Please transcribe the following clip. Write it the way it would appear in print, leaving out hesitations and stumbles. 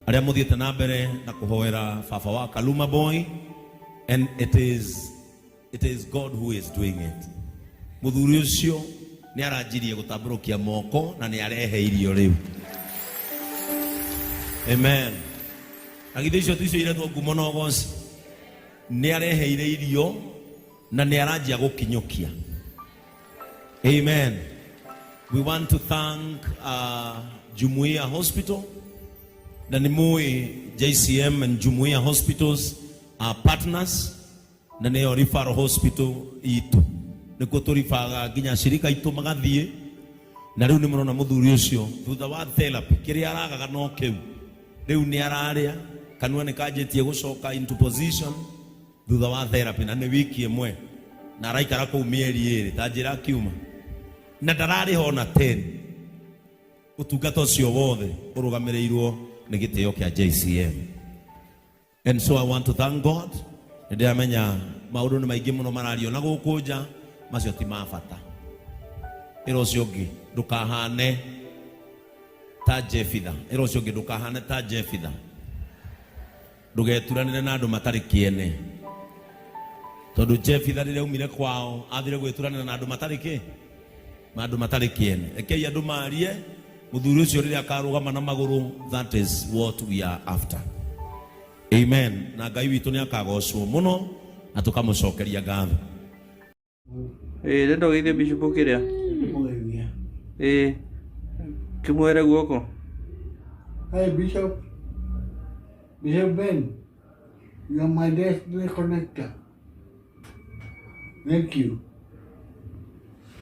Arĩa mũthiĩte na mbere na kũhoera baba wa Kaluma Boy, and it is God who is doing it. Mũthuri ũcio nĩ aranjirie gũtambũrũkia moko na nĩ arehe irio rĩu. Amen. Na githĩ icio ticio iretwo ngumo na ũgoci? Nĩ areheire irio na nĩ aranjia gũkinyũkia. Amen. We want to thank Jumuiya Hospital na nĩ mũĩ JCM and Jumuiya Hospitals are partners, na nĩyo referral hospital itũ, nĩkuo tũribaga nginya shirika itũ magathiĩ. Na rĩu nĩ mũrona mũthuri ũcio thutha wa therapy kĩrĩa aragaga no kĩu, rĩu nĩ ararĩa, kanua nĩ kanjĩtie gũcoka into position thutha wa therapy, na nĩ wiki ĩmwe, na araikara kũu mĩeri 2 ta njĩra akiuma na ndararĩha ona 10. Ũtungata ũcio wothe ũrũgamĩrĩirwo nĩ gĩtĩo kĩa JCM, and so I want to thank God. Nĩ ndĩramenya maũndũ nĩ maingĩ mũno marario na gũkũ nja, macio ti ma bata. Ĩra ũcio ũngĩ, ndũkahane ta Jefitha. Ĩra ũcio ũngĩ, ndũkahane ta Jefitha, ndũgeturanĩre na andũ matarĩ kĩene, tondũ Jefitha rĩrĩa aumire kwao athire gwĩturanĩra na andũ matarĩ kĩ na andũ matarĩ kĩene. Rekei andũ marie. Mũthuri ũcio rĩrĩa akarũgama na magũrũ, that is what we are after. Amen. Na Ngai witũ nĩ akagocwo mũno na tũkamũcokeria ngatho. Ĩĩ, ndenda ũgeithie bishop kĩrĩa. Mũgeithia. Ĩĩ. Kĩmwere guoko. Hi, Bishop. Bishop Ben. You are my destiny connector. Thank you.